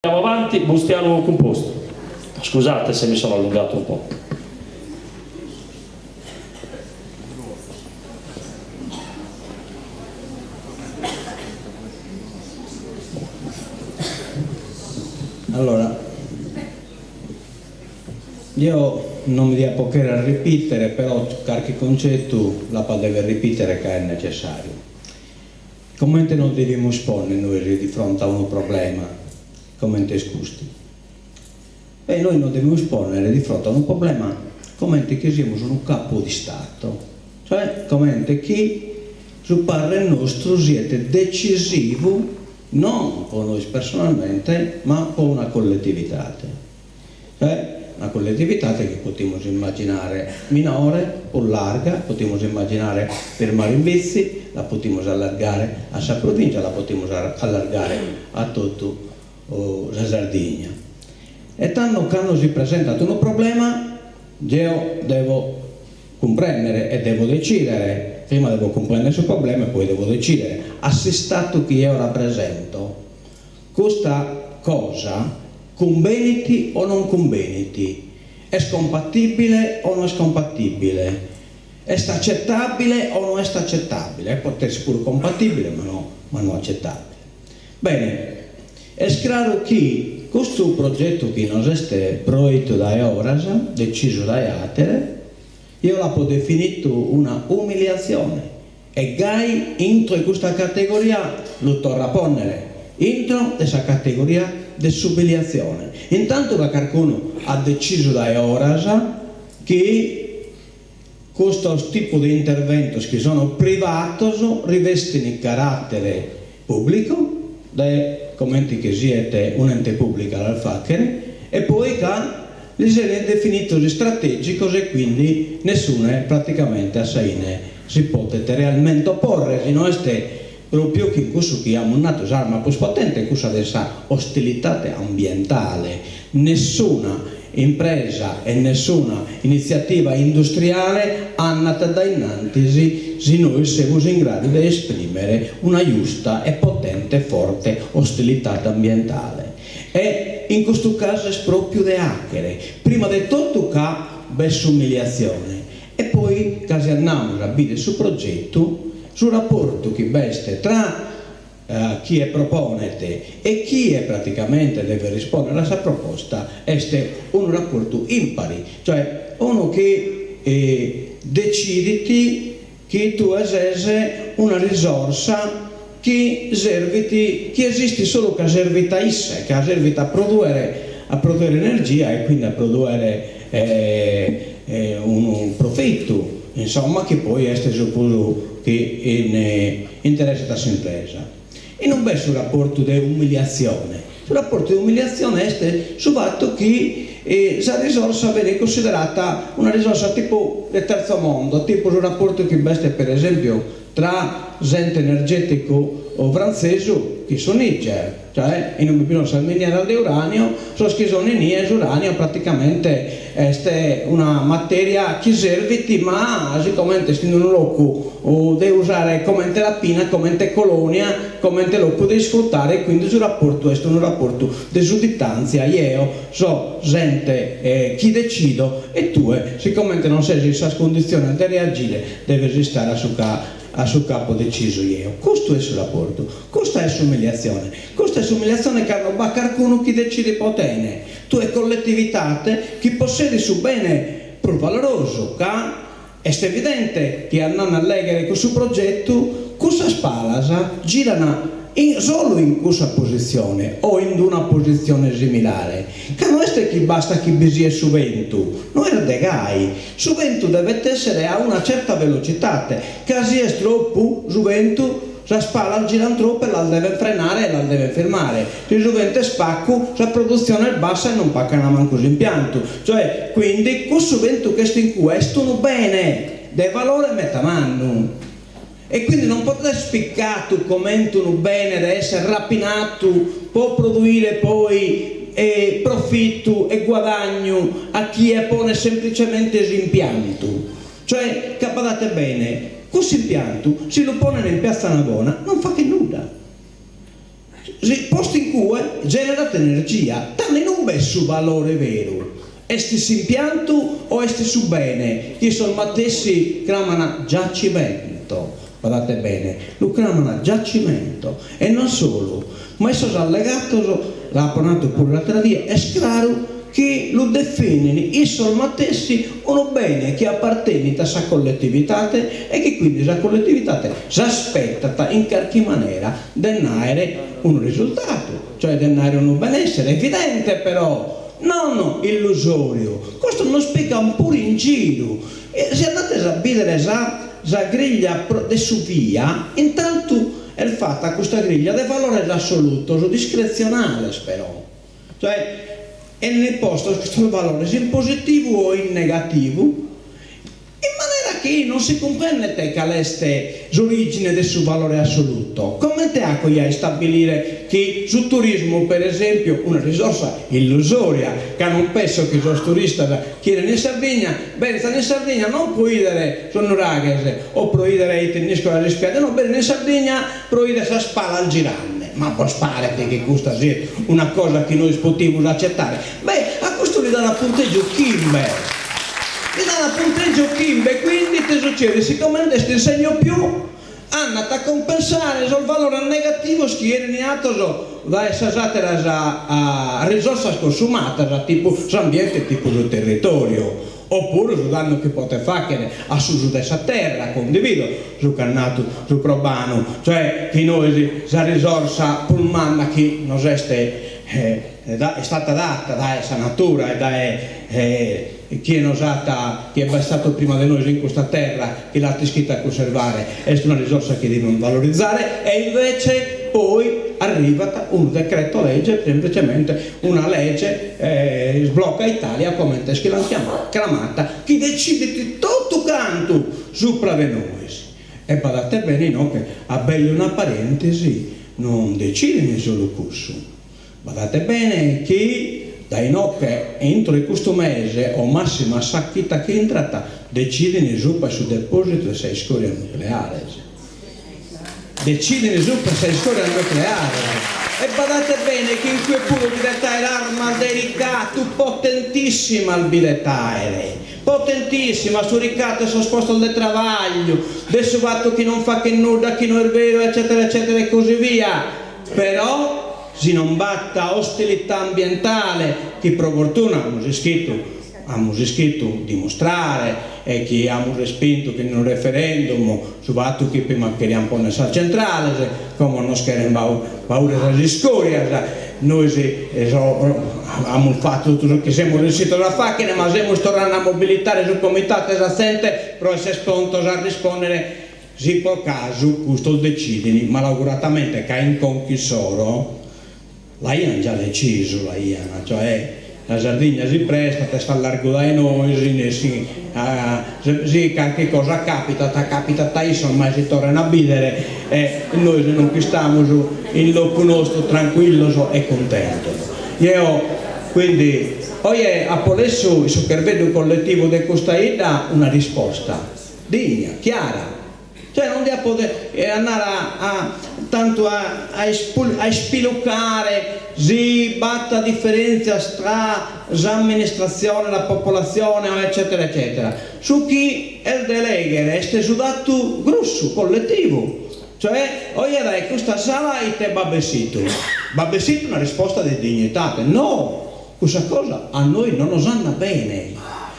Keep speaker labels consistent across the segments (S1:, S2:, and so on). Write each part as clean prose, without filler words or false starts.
S1: Andiamo avanti, Bustianu Cumpostu. Scusate se mi sono allungato un po'.
S2: Allora, io non mi diapo cherrer ripitere, però carchi concettu l'apo a dever ripitere ca est necessariu. Comente nos devimus ponner nois di fronte a unu problema comente est custu? Beh, nois nos devimus ponner di fronte a unu problema comente chi siemus unu capu di stato, cioè comente chi su parrer nostru siet decisivu non po nois personalmente ma po una collettividade. Cioè una collettividade chi potimus immaginare minore o larga, potimus immaginare firmare in Bitzi, la potimus allargare a sa provincia, la potimus allargare a totu sa Sardigna. E tando cando si presentat unu problema jeo devo cumprendere e devo decidere, prima devo cumprendere su problema e poi devo decidere a s'istatu chi jeo rapresento Custa cosa cumbenit o non cumbenit? Est compatìbile o no est compatìbile? Est acetàbile o no est acetàbile? Podet esser puru compatìbile ma no ma no acetàbile. Bene, est craru chi custu progetu chi nos est proitu dae oras, decisu dae àtere, eo l'apo definitu una umiliatzione E gai intro 'e custa categoria lu torro a pònnere, intro de sa categoria de s'umiliatzione. Intantu ca carcunu at decisu dae oras chi custos tipu de interventos chi sono privatos rivestini caràtere pùblicu, de comente chi siet un'ente pùblicu a las fàghere, e poi ca lis 'enin definitos istratègicos e quindi nessune praticamente a sa 'ine si potet realmente oporre, si no est propriu chin cussu chi amus natu s'arma prus potente, cussa de sa ostilitade ambientale. Nessuna impresa e nessuna initziativa industriale andat dae innantis si nois semus in gradu de esprimere una justa e potente e forte ostilitade ambientale. E in custu casu est propriu de 'achere, prima de totu ca b'est s'umiliatzione E poi ca si andamus a bider su progetu, su raportu chi b'est tra chie proponet e chie praticamente devet rispondere a sa proposta est unu raportu impari, cioè unu chi decidit chi tue ses una risorsa chi servit, chi esistit solu ca servit a isse, ca servit a produere a produere energia e quindi a produere unu profitu, insomma, chi poi est su prus chi interessat a s'impresa. E non b'est su raportu de umiliatzione, su raportu de umiliatzione est su fatu chi sa risorsa benit cunsiderata una risorsa tipu de terzo mondo, tipu su raportu chi b'est per esempiu tra s'ente energèticu frantzesu chin su Niger, cioè in ue bi sono sas minieras de uranio, sos chi sono inie s'uranio praticamente est una materia chi servit ma sicomente est in unu locu de usare comente rapina, comente colonia, comente locu de isfrutare e quindi su raportu est unu raportu de sudditantzia, jeo so s'ente chi decido e tue sicomente non ses in sas cunditziones de reagire Deves istare a su ca a su c'apo decisu jeo. Custu est su raportu. Custa est s'umiliatzione. Custa est s'umiliatzione cando b'at carcunu chi decidit po tene. Tue colletivitate chi possedis su bene prus valorosu, ca est evidente chi andande a leghere cussu progetu, cussas palas giran in solu in cussa positzione o in una positzione similare, ca no est chi bastat chi bi siet su bentu, no est de gai, su bentu devet essere a una certa velocitate, ca si est tropu su bentu sas palas giran tropu e las devent frenare e las devent firmare, si su bentu est pacu sa produtzione est bassa e non pacan mancu s'impiantu, cioè quindi cussu bentu ch'est in cue est unu bene de valore meta mannu. E quindi non podet esser picatu comente unu bene de esser rapinatu po produire poi profitu e guadagnu a chie ponet semplicemente s'impiantu. Cioè, ca badate bene, cussu impiantu si lu ponen in Piazza Navona non faghet nudda. Si postu in cue generat energia, tando inube est su valore veru? Est s'impiantu o est su bene chi issos matessi craman giacimento? Badate bene, lu craman giacimento e non solu, ma issos allegatos, l'apo natu puru s'atera die, est craru chi lu definin issos matessi unu bene chi apartenit a sa colletivitate e chi quindi sa colletivitate s'aspetat in carchi manera de nd'àere unu risultadu, cioè de nd'àere unu benessere, evidente però, non illusoriu, custos nos pigan puru in giru, si andates a bìdere sa sa griglia de su VIA, intantu est fata custa griglia de valores assolutos, discretzionales però, cioè 'enin postos custos valores in positivu o in negativu, In manera chi non si cumprendet cale est s'orìgine de su valore assoluto. Comente aco a istabilire chi su turismu, per esèmpiu, una risorsa illusòria, ca non penso chi sos turistas chi 'enen in Sardigna benzan in Sardigna non pro 'idere sos nuraghes o pro 'idere ite nd'isco sas ispiàgias, no, benen in Sardigna pro 'idere sas palas girande. Ma bos paret chi custa siet una cosa chi nois potimus acetare? Beh, a custu li dan puntègiu chimbe. Li dan puntègiu chimbe, quindi ite sucedit? Sicomente est in segno più, andat a compensare sos valores negativos chi 'enin 'atos dae sas àteras risorsas consumadas, tipu s'ambiente, tipu su territoriu, opuru su dannu chi potet fàghere a s'usu de sa terra, condivido su ch'at natu su Crobanu, cioè chi nois sa risorsa prus manna chi nos est Est stata data dae sa natura e dae chie nos at, chie b'est statu prima de nois in custa terra, chi l'at ischita cunservare, est una risorsa chi devimus valorizare e invece poi arrivat unu decreto legge, semplicemente una legge sblocca Italia comente est chi l'ant cramata, chi decidit totu cantu supra de nois. E badate bene inoghe, abeglio una parentesi, non decidin solu cussu, Badate bene chi dae inoche intro 'e custu mese o massimu a sa chita chi intrat decidin supra su depositu de sas iscorias nucleares. Decidin supra sas iscorias nucleares. E badate bene chi in cue puru bi det aer armas de ricatu potentissimas bi det aere. Potentissimas, su ricatu 'e sos postos de trabagliu, de su fatu chi non faghet nudda, chi no est beru eccetera eccetera e così via. Però si non b'at ostilità ambientale, chi pro fortuna amus ischitu amus ischitu dimustrare e chi amus respintu chin unu referendum su fatu chi prima cherian ponner sas centrales, como nos cheren baure sas iscorias, nois amus fatu totu su chi semus riuscitos a fagher, ma semus torrende a mobilitare su comitatu e sa zente pro esser prontos a rispondere Si pro casu custos decidin, malauguratamente ca in conca issoro l'aian già decisu, l'aian, cioè sa Sardigna si prestat, est allargu dae nois, nessi si carchi cosa capitat, capitat a issos, mai si torren a bidere e nois non ch'istamus in locu nostru tranquillos e cuntentos. Jeo quindi oje apo lessu in su cherveddu collettivu de custa 'idda una risposta. Digna, chiara. Cioè non diat poder andare a tantu a a ispilucare si b'at diferentzias tra s'amministratzione, la popolatzione o eccetera eccetera. Su chi est de lèghere est su datu grussu, colletivu. Cioè, oje dae custa sala ite b'at bessitu? B'at bessitu una risposta de dignitate. No! Cussa cosa a nois non nos andat bene.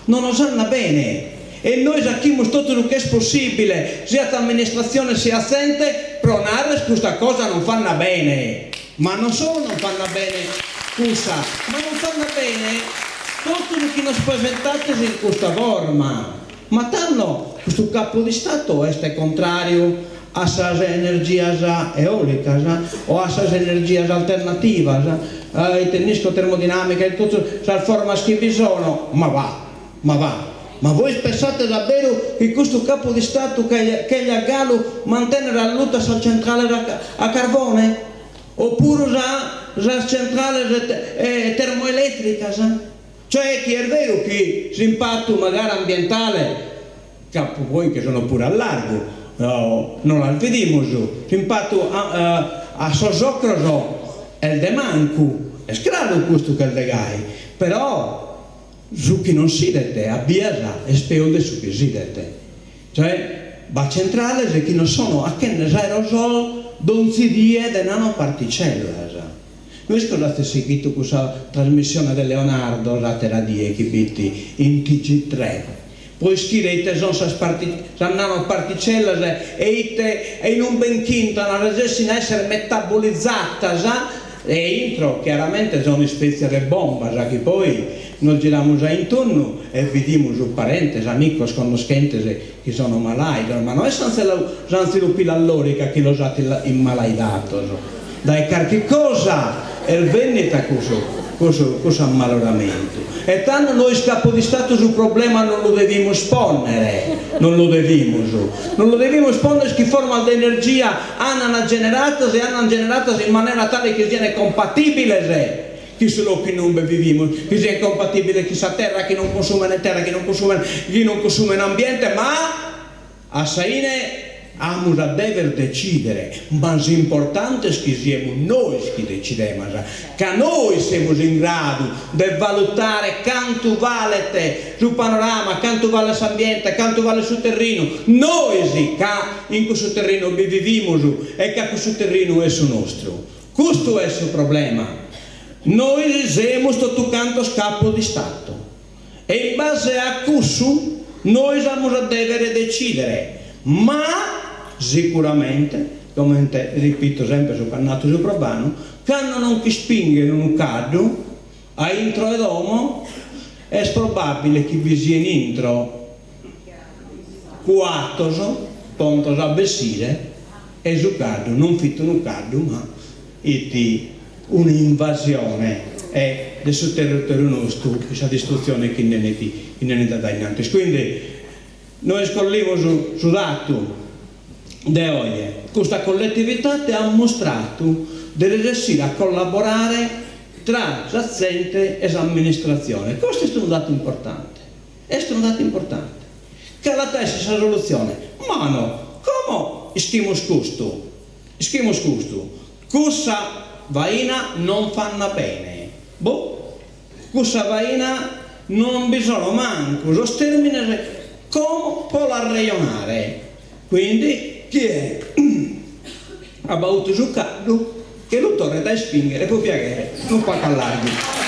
S2: Non nos andat bene e nois achimus totu su ch'est possibile, siat amministratzione siat zente, pro narrer custa cosa non fanna bene. Ma non solu non fanna bene cussa, ma non fanna bene totu su chi nos presentates in custa forma. Ma tando custu capu di Stato est contrariu a sas energias eolicas o a sas energias alternativas, ite nd'isco termodinamica e totu sas formas chi bi sono, ma va, ma va, ma vois pessates a beru chi custu capu di Statu chegliat galu mantennere allutas sas centrales a carvone? Opuru sas centrales termoeletricas? Cioè chi est beru chi s'impatu magari ambientale, ca poi che sono puru a largu, no las bidimus, s'impatu a sos ocros. est de mancu, est craru custu ch'est de gai, però su chi non s'idet a bias est peus de su chi s'idet, cioè b'at centrales chi nos sono achende s'aerosol donzi die de nanoparticellas. No isco s'azis sighitu cussa trasmissione de Leonardo s'atera die chi b'it in TG tre, pro ischire ite son sas sas nanoparticellas e ite e inumbe nch'intran resessin a esser metabolizatas e intro chiaramente son ispetzias de bombas chi poi nos giramus a intunnu e bidimus parentes, amicos, connoschentes chi sono malaidos, ma no est s'antzilu pilallorica chi los at immalaidados, dae carchi cosa est bennita cussu cussu cussu ammaloramentu. E tando nois capu de istatu su problema non lu devimus ponnere, non lu devimus, non lu devimus ponnere chi formas de energia andan generatas e andan generatas in manera tale chi sian compatibiles Chi su locu in umbe vivimus, chi sian compatibiles chin sa terra, chi non consumen terra, chi non consumen, chi non consumen ambiente, ma a sa ine amus a dever decidere, ma s'importante est chi siemus nois chi decidemas, ca nois semus in gradu de valutare cantu valet su panorama, cantu valet s'ambiente, cantu valet su terrinu, nois ca in cussu terrinu bi vivimus e ca cussu terrinu est su nostru. Custu est su problema. Nois semus totu cantos capos de Istatu e in base a cussu nois amus a dèvere decidere, ma sicuramente, comente ripito semper su ch'at natu su Probanu, cando non ch'ispinghen unu caddu a intro 'e domo est probabile chi bi sien intro cuatos prontos a bessire e su caddu non fit unu caddu ma it un'invasione e de su territoriu nostru e sa distrutzione chi nd'enit chi nd'enit a dae innantis. Quindi nois collimus su datu de oje, custa collettivitate at mustratu de resessire a collaborare tra sa zente e s'amministratzione, custu est unu datu importante. Est unu datu importante. Cale at a esser sa solutzione? Ma no, como ischimus custu, ischimus custu, cussa faina non fanna bene, boh, cussa faina non bi sono mancu sos termines como po l'arrejonare, quindi chie at bautu su caddu che lu torret a ispinghere pro piaghere unu pagu a largu.